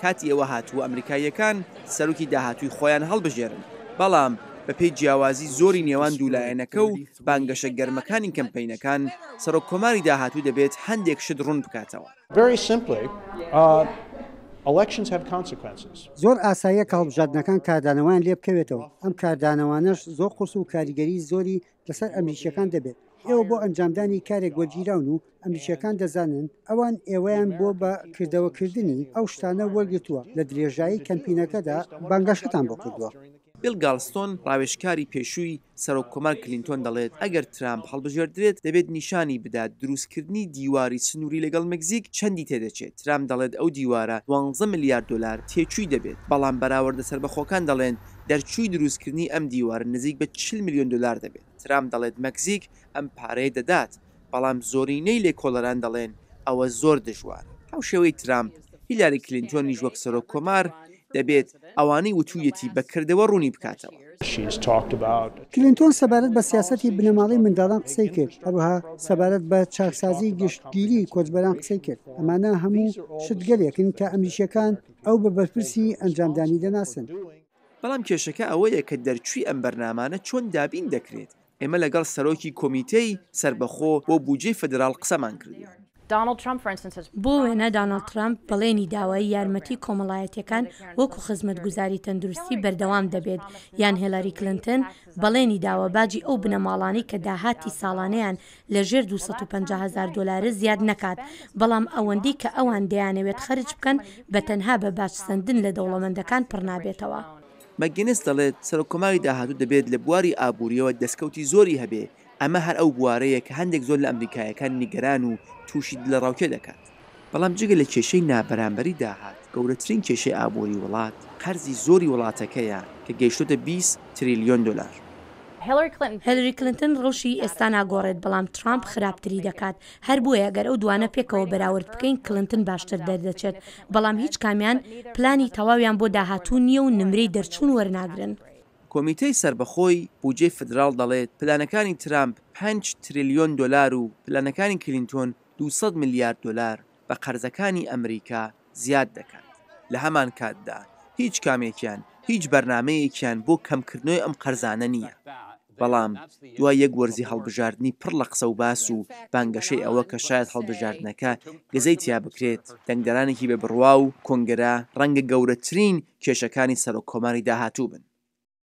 کاتی ئەوە هاتووە ئەمریکاییەکان سەرۆکی داهاتووی خۆیان هەڵبژێرن، بەڵام بەپێی جیاوازی زۆری نێوان دوو لایەنەکە و بانگەشە گەرمەکانی کەمپەینەکان، سەرۆک کۆماری داهاتوو دەبێت هەندێک شت ڕوون بکاتەوە. زۆر ئاساییە کە هەڵبژاردنەکان کاردانەوەیان لێ بکەوێتەوە، ئەم کاردانەوانەش زۆر قورس و کاریگەریی زۆری لەسەر ئەمریکییەکان دەبێت. ئێوە بۆ ئەنجامدانی کارێک وەرگیراون و ئەمریکییەکان دەزانن ئەوان ئێوەیان بۆ بە کردەوەکردنی ئەو شتانە وەرگرتووە لە درێژایی کەمپینەکەدا بانگەشەتان بۆ کردووە. بیڵ گاڵستۆن، ڕاوێژکاری پێشووی سەرۆک کۆمار کلینتۆن دەڵێت، ئەگەر ترامپ هەڵبژێردرێت، دەبێت نیشانی بدات دروستکردنی دیواری سنووری لەگەڵ مەکزیک چەندی تێدەچێت. ترامپ دەڵێت ئەو دیوارە دوانزە ملیار دۆلار تێچووی دەبێت، بەڵام بەراوردە سەربەخۆکان دەڵێن دەرچووی دروستکردنی ئەم دیوارە نزیک بە 40 ملیۆن دۆلار دەبێت. ترامپ دەڵێت مەکزیک ئەم پارەیە دەدات، بەڵام زۆرینەی لێکۆڵەران دەڵێن ئەوە زۆر دژوارە. هاوشێوەی ترامپ، هیلاری کلینتۆنیش وەک سەرۆک کۆمار، دەبێت ئەوانەی وتوویەتی بە کردەوە ڕوونی بکاتەوە. کلینتۆن سەبارەت بە سیاسەتی بنەماڵەی منداڵان قسەی کرد، هەروەها سەبارەت بە چاکسازی گشتگیری کۆچبەران قسەی کرد. ئەمانە هەموو شتگەلێکن کە ئەمریکییەکان ئەو بە بەرپرسی ئەنجامدانی دەناسن. بەڵام کێشەکە ئەوەیە کە دەرچووی ئەم بەرنامانە چۆن دابین دەکرێت؟ ئێمە لەگەڵ سەرۆکی کۆمیتەی سەربەخۆ بۆ بودجەی فیدراڵ قسەمان کردووە. بۆ وێنە داناڵد ترەمپ بەڵێنی داوە یارمەتی کۆمەڵایەتیەکان وەکو خزمەتگوزاری تەندروستی بەردەوام دەبێت، یان هێلاری کلنتن بەڵێنی داوە باجی ئەو بنەماڵانەی کە داهاتی ساڵانەیان لە ژێر 250 هەزار دۆلارە زیاد نەکات، بەڵام ئەوەندەی کە ئەوان دەیانەوێت خەرج بکەن بە تەنها بە باج سەندن لە دەوڵەمەندەکان پڕنابێتەوە. مەکگینس دەڵێت، سەرۆککۆماری داهاتوو دەبێت لە بواری ئابوورییەوە دەستکەوتی زۆری هەبێ، ئەمە هەر ئەو بوارەیە کە هەندێک زۆر لە ئەمریکاییەکان نیگەران و تووشی دڵەڕاوکێ دەکات. بەڵام جگە لە کێشەی نابەرامبەری داهات، گەورەترین کێشەی ئابووری وڵات، قەرزی زۆری وڵاتەکەیە کە گەیشتۆتە 20 تریلیۆن دۆلار. هێلری کلنتن ڕەوشی ئێستا ناگۆڕێت، بەڵام ترامپ خراپتری دەکات. هەر بۆیە گەر ئەو دوانە پێکەوە بەراورد بکەین کلنتن باشتر دەردەچێت، بەڵام هیچ کامیان پلانی تەواویان بۆ داهاتوو نییە و نمرەی دەرچوون وەرناگرن. کۆمیتەی سەربەخۆی بودجەی فیدراڵ دەڵێت، پلانەکانی ترامپ پێنج تریلیۆن دۆلار و پلانەکانی کلینتۆن 200 ملیار دۆلار بە قەرزەکانی ئەمریکا زیاد دەکات. لە هەمانکاتدا هیچ کامێکیان هیچ بەرنامەیەکیان بۆ کەمکردنەوەی ئەم قەرزانە نییە. بەڵام دوای یەک وەرزی هەڵبژاردنی پڕ لە قسە و باس و بانگەشەی ئەوە کە شایەد هەڵبژاردنەکە گزەی تیا بکرێت، دەنگدەرانێکی بێ بڕوا و کۆنگرە ڕەنگە گەورەترین کێشەکانی سەرۆک کۆماری داهاتوو بن.